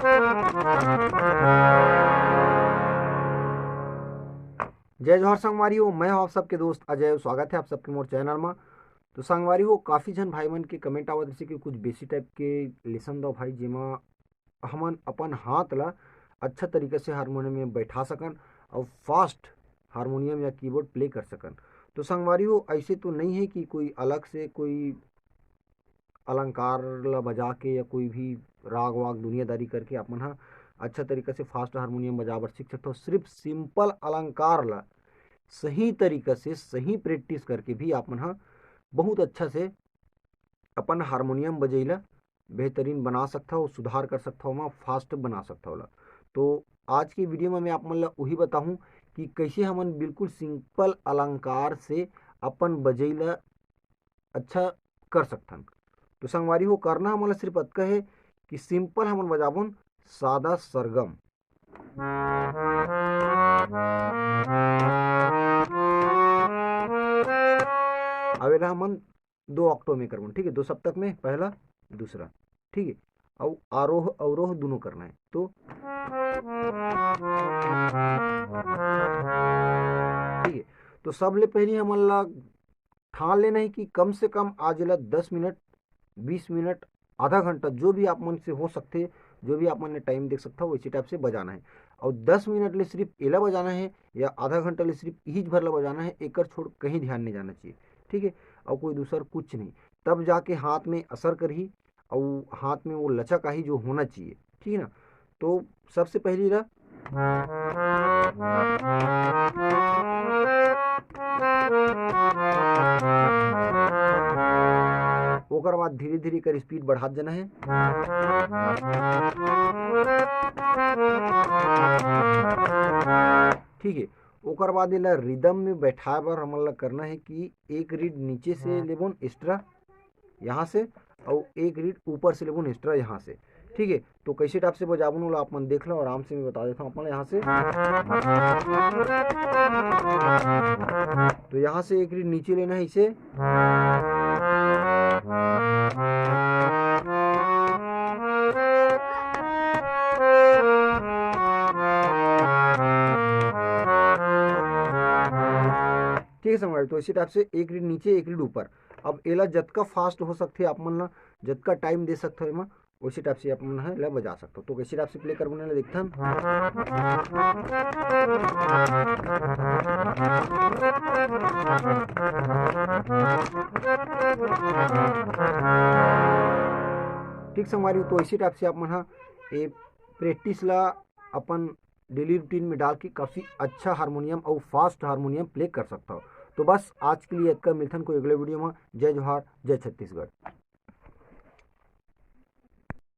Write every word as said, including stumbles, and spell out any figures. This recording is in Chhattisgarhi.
जय जोहार संगवारी हो, मैं हूं आप सबके दोस्त अजय। स्वागत है आप सबके मोर चैनल में। तो संगवारी हो, काफ़ी झन भाई मन के कमेंट आवत रहिसे कि कुछ बेसी टाइप के लेसन दो भाई, जेमा हमन अपन हाथ ला अच्छा तरीका से हारमोनियम में बैठा सकन और फास्ट हारमोनियम या कीबोर्ड प्ले कर सकन। तो संगवारी हो, ऐसे तो नहीं है कि कोई अलग से कोई अलंकार ला बजा के या कोई भी राग वाग दुनियादारी करके आप मन ह अच्छा तरीका से फास्ट हारमोनियम बजा बर सीख सकथव। सिर्फ सिंपल अलंकार ला सही तरीका से, सही प्रैक्टिस करके भी आप मन ह बहुत अच्छा से अपन हारमोनियम बजई ला बेहतरीन बना सकथव, सुधार कर सकथव, ओमा फास्ट बना सकथव ला। तो आज के वीडियो में मैं आप मन ला उही बताहूँ कि कैसे हमन बिल्कुल सिंपल अलंकार से अपन बजई ला अच्छा कर सकथन। तो संगवारी हो, करना हमन ला सिर्फ अतका हे कि सिंपल हमन बजाबोन सादा सरगम। अब एला हमन दो ऑक्टेव में करबोन, ठीक है, दो सप्तक में, पहला, दूसरा, ठीक है, अउ आरोह अवरोह दोनों करना है। तो ठीक है, तो सबले पहली हमन ला ठान लेना है कि कम से कम आज ला दस मिनट, बीस मिनट, आधा घंटा, जो भी आप मन से हो सकथे, जो भी आप मन ने टाइम देख सकता हो, वैसे टाइप से बजाना है। और दस मिनट ले सिर्फ एला बजाना है या आधा घंटा ले सिर्फ इही भर ला बजाना है, एकर छोड़ कहीं ध्यान नहीं जाना चाहिए, ठीक है। और कोई दूसर कुछ नहीं, तब जाके हाथ में असर करही और हाथ में वो लचक आही जो होना चाहिए, ठीक है ना। तो सबसे पहली ला ओकर बाद धीरे धीरे कर स्पीड बढ़ात जाना है। ठीक है, ओकर बाद एला रिदम में बैठाए बर हमन ला करना है कि एक रीड नीचे से लेबोन एक्स्ट्रा यहाँ से, और एक रीड ऊपर से लेबोन एक्स्ट्रा यहाँ से, ठीक है। तो कैसे टाइप से बजाबोन ओला आप मन देख लो, आराम से मैं बता देता हूँ अपन ला। यहाँ से तो यहाँ से एक रीड नीचे लेना है इसे। ठीक है संगवारी, तो इसी टाइप से एक रीड नीचे, एक रीड ऊपर। अब एला जतका फास्ट हो सकथे आप मन ला, जतका टाइम दे सकथो एमा, उसी टाइप से आप मन ह एला बजा सकथो। तो कैसे टाइप से प्ले करबो ना, देखथन। ठीक संगवारी, तो इसी टाइप से आप मन ह ए प्रैक्टिस ला अपन डेली रूटीन में डाल के काफ़ी अच्छा हारमोनियम और फास्ट हारमोनियम प्ले कर सकता हो। तो बस आज के लिए इतना, मिलथन कोई अगले वीडियो में। जय जोहार, जय छत्तीसगढ़।